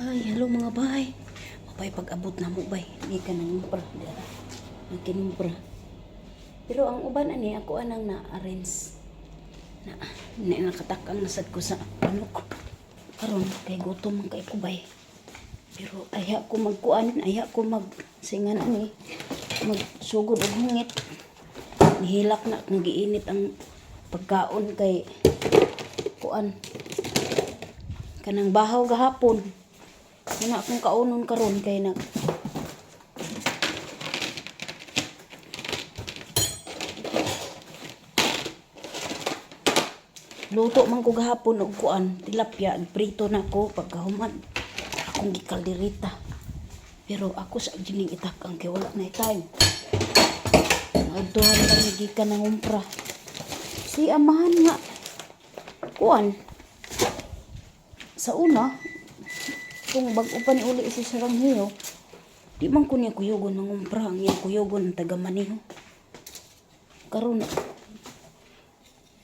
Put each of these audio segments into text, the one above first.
Ay, hello mga bay. Mapay pag-abot na mo bay. Di ka nang umpra. Di ara. Kinumpra. Pero ang uban ani ako anang na-arrange. Na, na nakatakang nasad ko sa manok. Karon kay gutom man kay ko bay. Pero ayha ko magkuan, ayha ko mag singan ani magsugod og hungit. Nihilak na at nagiinit ang pagkaon kay kuan kanang bahaw gahapon. Muna akong kaunon karon kay nag luto man ko gahapon og kuan tilapia, prito na ko pagkahuman akong gikalderita. Pero ako sa gining itakang kay wala na time. Naadtuhan lang ni gikan ng umpra. Si amahan nga kuan sa una kung bag-o pa ni uli si Saranghiyo, di man ko niya kuyugon ng umpra. Ang iyang kuyugon ang taga maniho. Karon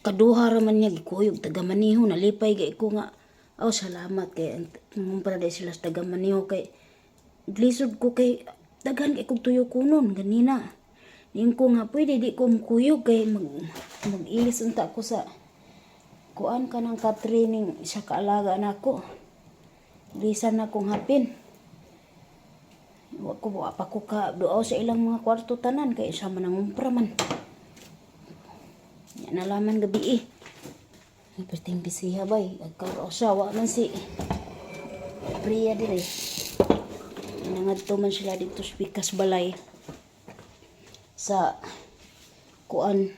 kaduha ra man niya gikuyog taga maniho, nalipay gay ko nga oh salamat kay ang umpra di sila sa taga maniho kay glisod ko kay daghan kay kog tuyo kunon ganina. Ning ko nga pwede di ko mukuyog kay mag-ilis unta ko sa kuan kanang ka-training sa kaalaga nako. Lisan na kong hapin. Wa ko wa pa ko ka duaw sa ilang mga kwarto tanan kay isa man ang umpra man. Ya nalaman gabi eh. Ay, perting bisiha bay. Agkaw sa wa man si Priya dire. Nangadto man sila dito sa Pikas Balay sa kuan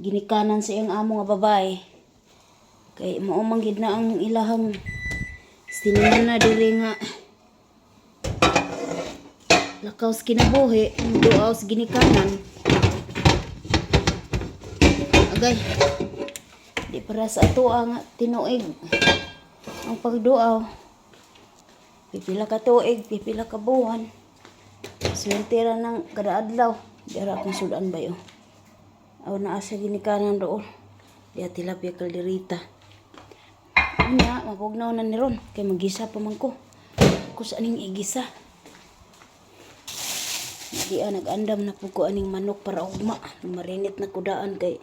ginikanan sa iyang amo nga babae kay mao man gid na ang ilahang sinima na diri nga lakaw sa kinabuhi, duaw sa ginikanan. Agay, di para sa atoa nga tinuig ang pagduaw. Pipila ka tuig, pipila ka buwan, swerte ra ng kada adlaw. Di ara akong sudan ba yun. Aw naa sa ginikanan doon. Di tilapia kalderita. Unya, mapugnaw na ni ron. Kay magisa pa man ko. Ko sa aning igisa. Di ah, nag-andam na po ko aning manok para ugma. Marinit na kudaan kay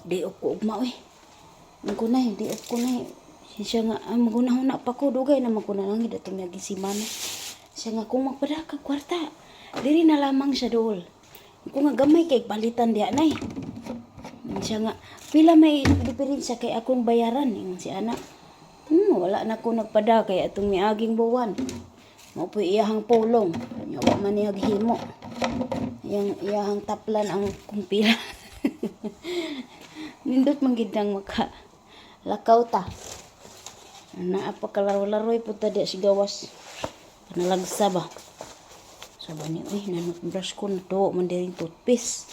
di ko ugma oy. Ang ko na di ko na. Siya nga, ah, magunahuna pa ko, dugay na ko na lang, atong nagisimana. Siya nga, kung magpada ka kwarta, diri na lamang siya dool. Kung nga gamay kay palitan diya nay. Siya nga, pila may diferensya kay akong bayaran. Ingon si ana. Wala na ko nagpada kay atong miaging buwan. Mao po'y iyahang pulong. Nya wa man niya himo. Iyang iyahang taplan ang kumpila. Nindot man gid nang maka lakaw ta. Naa pa kalaro-laroy punta di si gawas. Panalagsa ba. Sabi ni, uy, nanot brush ko na to, man diring toothpaste.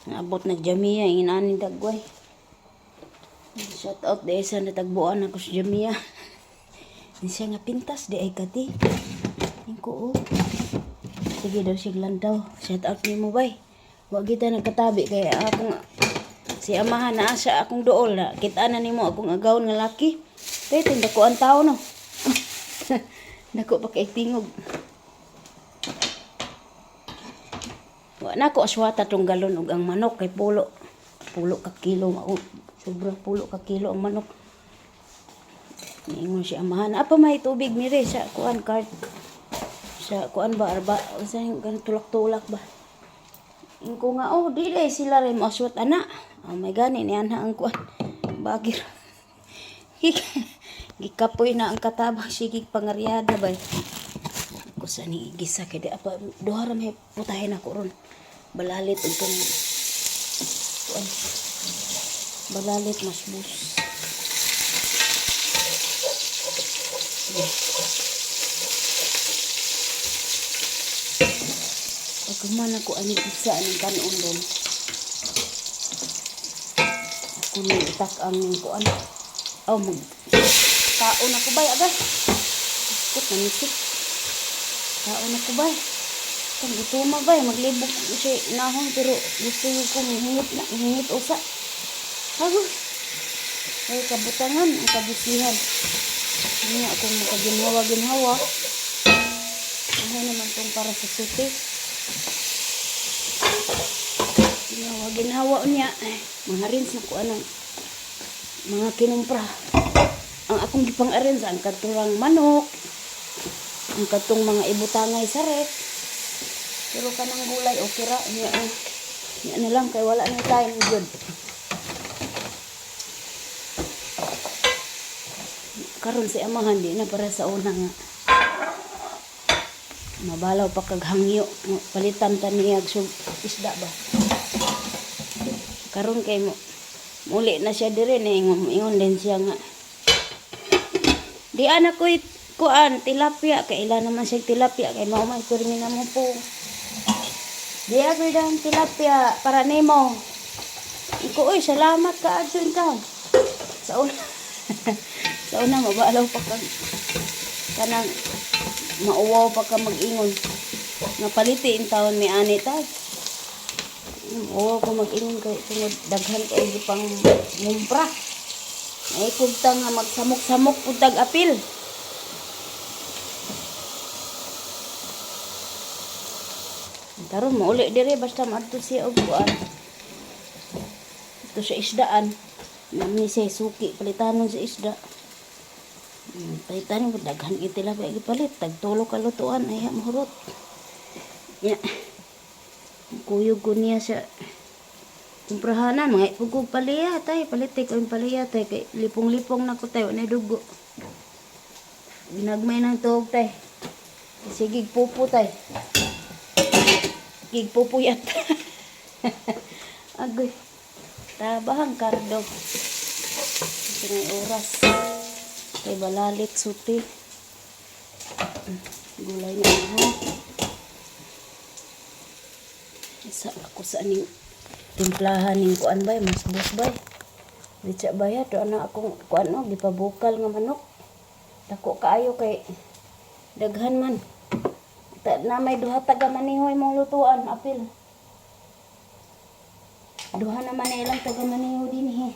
Naabot nag Jamia, inani dagway. Shout out di sa natagbuan ako sa Jamia. Siya nga pintas di ay kati. Ko oh. Sige daw siya landaw. Shout out nimo bay. Wa kita nagkatabi kay akong si amahan na sa akong dool na kita na nimo akong agawon nga laki. Kay dako ang tao no. Dako pa kay tingog. Wa na ko aswata tong galon og ang manok kay pulo. Pulo ka kilo mao. Sobra pulo ka kilo ang manok. Niingon si amahan, apa may tubig mire sa kuan cart. Sa kuan ba arba unsa yung ganun tulak-tulak ba. Ingko nga oh di day sila rin moaswat ana. Oh my gani ni ana ang kuan. Bagir. Gikapoy na ang katabang sige pangaryada bay. Ko sa ni igisa kay di apa duha ra may putahin ako ron. Balalit ug kang kuan. Balalit masbus. Pagkaman ako ani isa aning kanon doon. Ako ni itak ang kuan. Oh, mag kaon ako bay agay. Kut nanisip. Kaon ako bay. Kung gutuma bay, maglibog siya nahon pero gusto ko hingit na hingit usa. Agoy. Ay kabutangan ang kabisihan. Niya akong makaginhawa ginhawa. Ano naman tong para sa suti. Ginhawa ginhawa niya. Ay, mga rinse na ko anang mga kinumpra. Ang akong gipang arrange ang katurang manok, ang katong mga ibutangay sa ref. Pero kanang gulay okay ra niya. Eh. Niya na lang kay wala na time good. Karon si amahan di na para sa una nga mabalaw pa kag hangyo, palitan ta niya og isda ba. Karon kay mo muli na siya dire ni ingon, ingon din siya nga di ana ko kuan tilapia kay ila naman siya tilapia kay mao man pirmi na mo po di ako dang tilapia para nimo. Iko, oy, salamat ka adto ka sa una. Sa una mabalaw pa kag kanang mauwaw pa ka mag-ingon nga paliti in taon mi ani ta. Mauwaw ko mag-ingon kay tungod daghan kay pang mumpra. Ay ta nga magsamok-samok pud tag apil. Karon mauli dire basta maadto siya og kuan. Ito sa isdaan. Nami siya suki palitanon sa isda. Palitan ko daghan gyud tilapia gipalit tag tulo ka lutuan ay mahurot. Ya. Kuyog ko niya sa kumprahanan mga ipugog paliya tay, palit ko yung paliya tay kay lipong-lipong na ko tay, wala dugo. Ginagmay ng tuog tay. Sige pupo tay. Gig pupuyat. Agoy. Tabang kardo. Ito na yung oras. Kay balalit suti. Gulay na ako. Isa ako sa aning timplahan ning kuan bay, mas bus bay. Ditsa bay do ana akong kuan og gipabukal nga manok. Dako kaayo kay daghan man. Ta, na may duha taga manihoy mong lutuan, apil. Duha naman na ilang taga maniho din eh.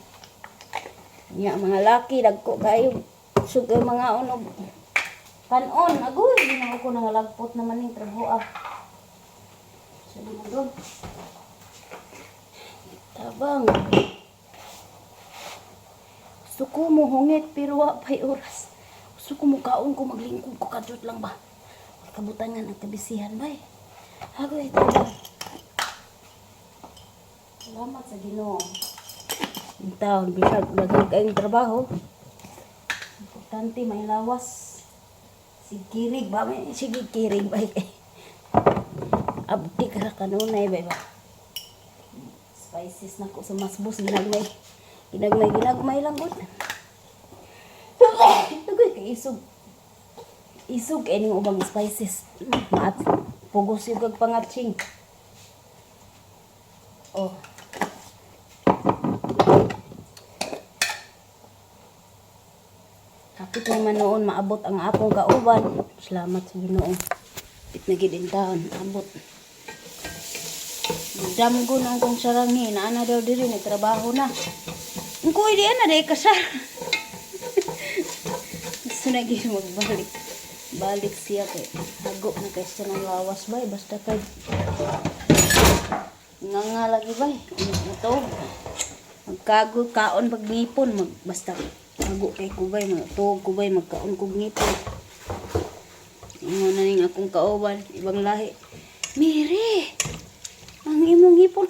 Nya mga laki dagko kayo sugay mga unog kanon agoy ginawa ko nang lagpot naman ning trabaho ah. Sa naman doon. Tabang. Gusto ko mo hungit pero wa pa'y oras. Gusto ko mo kaon ko maglingkod ko kadjot lang ba. Kabutangan ang kabisihan bay. Agoy tabang. Salamat sa Ginoo. Ang taon bisag daghan kayong trabaho. Importante may lawas. Si kirig ba may sige kirig ba abdi ka kanunay ba ba. Spices na ko sa masbos ginagmay. Ginagmay ginagmay lang gud. Agoy kay isog. Isog kay ning ubang spices. Maat pugos yung kag pangatsing. Oh. Kapit naman noon maabot ang apong kauban. Salamat sa Ginoo. Pit na gid in taon abot. Damgo na akong saranghi, naana daw diri nagtrabaho na. Ang kuy di ana dai ka sa. Gusto na gid magbalik. Balik siya kay hago na kay siya ng lawas bay basta kay nga nga lagi bay. Ito. Magkago kaon pag ngipon mag basta hago kay kubay magtuog kubay magkaon kog ngipon. Ingon na ning akong kauban, ibang lahi. Mire, ang imong ngipon.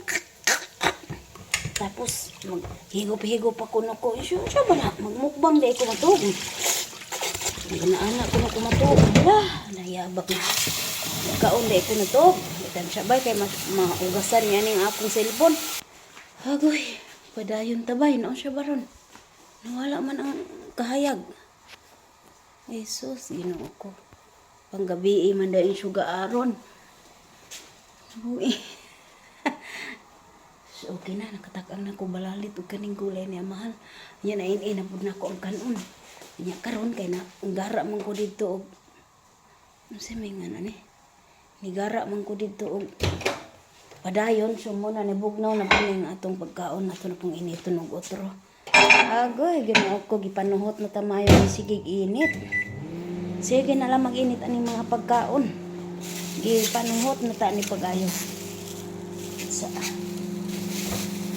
Tapos maghigop-higop ako na ko. Siya, siya ba na? Magmukbang di ko matuog. Maganaan ko na ko matuog. Wala, nayabak na. Kaon di ko natuog. Itan siya ba kay maugasan niya ning akong cellphone. Agoy, padayon tabay. Noon siya baron. Nawala man ang kahayag. Jesus, Ginoo ko. Panggabi man daing suga aron. Uy. So, okay na, nakatakang na ko balalit og kaning gulay niya mahal. Nya na in na pud nako ang kanon. Nya karon kay na ang gara man ko didto og unsa may nga ni? Nigara man ko didto og padayon, so muna ni bugnaw na po ning atong pagkaon ato na pong initon og otro. Agoy, Ginoo ko, gipanuhot na tamayo ni sige init. Sige na lang mag-init aning mga pagkaon. Gipanuhot na ta ni pag-ayo. Sa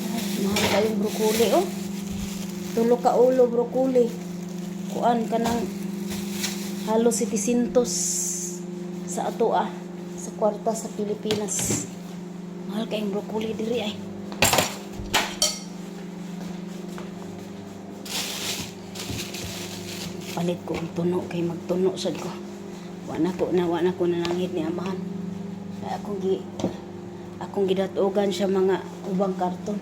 Ay, mahal kayong brokoli oh. Tulo ka ulo brokoli. Kuan ka ng halos 700 sa ato ah, sa kwarta sa Pilipinas. Mahal kayong brokoli diri ay. Palit ko ang tuno kay magtuno sad ko. Wa na ko nanangit ni amahan. Ay, akong gidatugan siya mga ubang karton.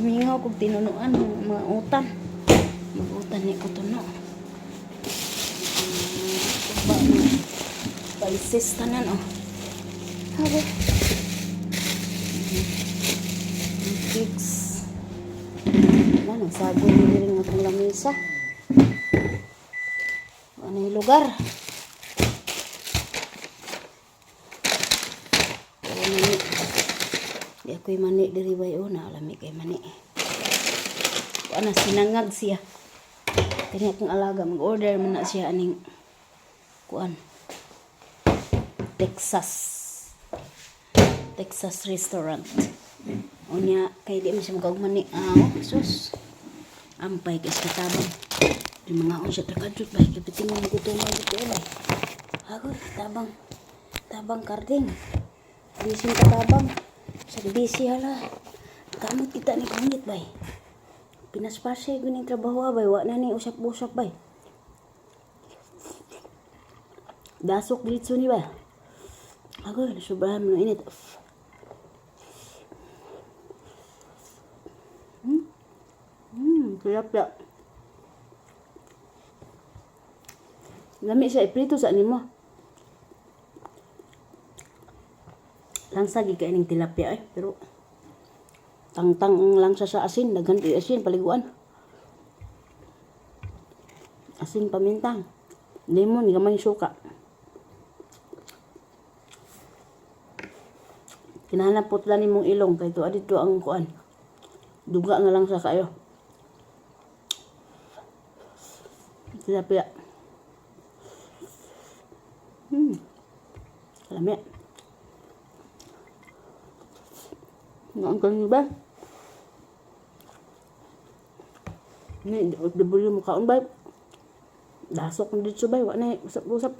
Mingaw kog tinunuan mga utan. Mag-utan ni ko tuno. Ba mga spices tanan oh. Habe. Cakes. Wala, nagsago ni rin akong lamisa. Ano yung lugar? Pero mani. Di ako'y mani diri bay oh, naalami kay mani. Kuan na sinangag siya. Kani akong alaga mag-order man na siya aning kuan. Texas. Texas restaurant. Unya kay di man siya magkaog mani. Ah, oh, sus. Ampay kay sa katabang. Di mga on siya trakadjut bay kay bitingon mo gutom ang gutom bay. Agoy, tabang. Tabang karding. Bisin ka tabang. Sa busy hala. Kamot kita ni kungit bay. Pinaspasya ko ning trabaho ah, bay. Wa na ni usap-usap bay. Dasok diretso ni bay. Agoy, nasubrahan mo ng init. Tilapia. Lami siya iprito sa nimo. Langsa gid kay ning tilapia eh, pero tangtang ang langsa sa asin, daghan kay asin paliguan. Asin pamintang. Lemon gamay suka. Kinahanglan putla nimong ilong kay tuwa dito ang kuan. Duga nga lang sa kayo. Tilapia. Lami. Noon ka ba? Ni, OFW mo kaon ba? Dasok na dito ba? Wa na usap-usap.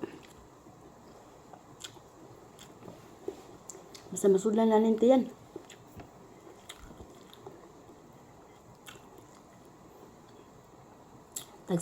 Basta masudlan na ninti yan.